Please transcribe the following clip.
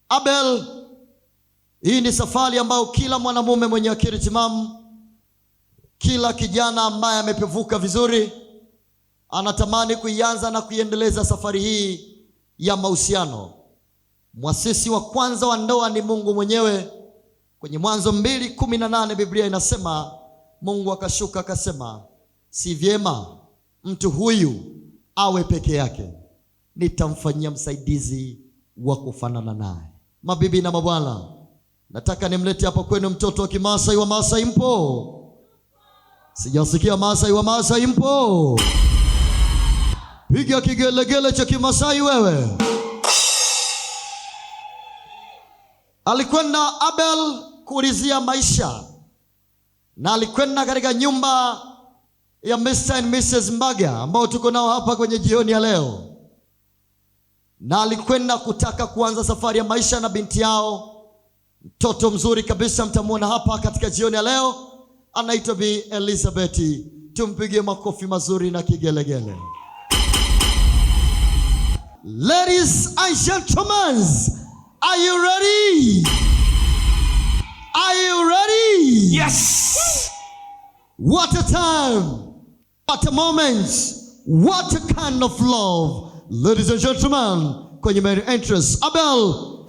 Abel, hii ni safari ambayo kila mwanamume mwenye akili timamu, kila kijana ambaye amepevuka vizuri anatamani kuianza na kuiendeleza safari hii ya mahusiano. Mwasisi wa kwanza wa ndoa ni Mungu mwenyewe. Kwenye Mwanzo 2:18 Biblia inasema Mungu akashuka akasema, si vyema mtu huyu awe peke yake, nitamfanyia msaidizi wa kufanana naye. Mabibi na mabwana, nataka nimlete hapa kwenu mtoto wa Kimasai. Wa Masai mpo? Sijasikia Masai. Wa Masai mpo? Piga kigelegele cha Kimasai wewe. Alikwenda Abel kuulizia maisha na alikwenda katika nyumba ya Mr. and Mrs. Mbaga ambao tuko nao hapa kwenye jioni ya leo, na alikwenda kutaka kuanza safari ya maisha na binti yao, mtoto mzuri kabisa, mtamwona hapa katika jioni ya leo, anaitwa Bi Elizabeth. Tumpigie makofi mazuri na kigelegele. Ladies and gentlemen, are you ready? Are you ready? Yes. What a time! What a moment! What a kind of love! Ladies and gentlemen, kwenye main entrance, Abel.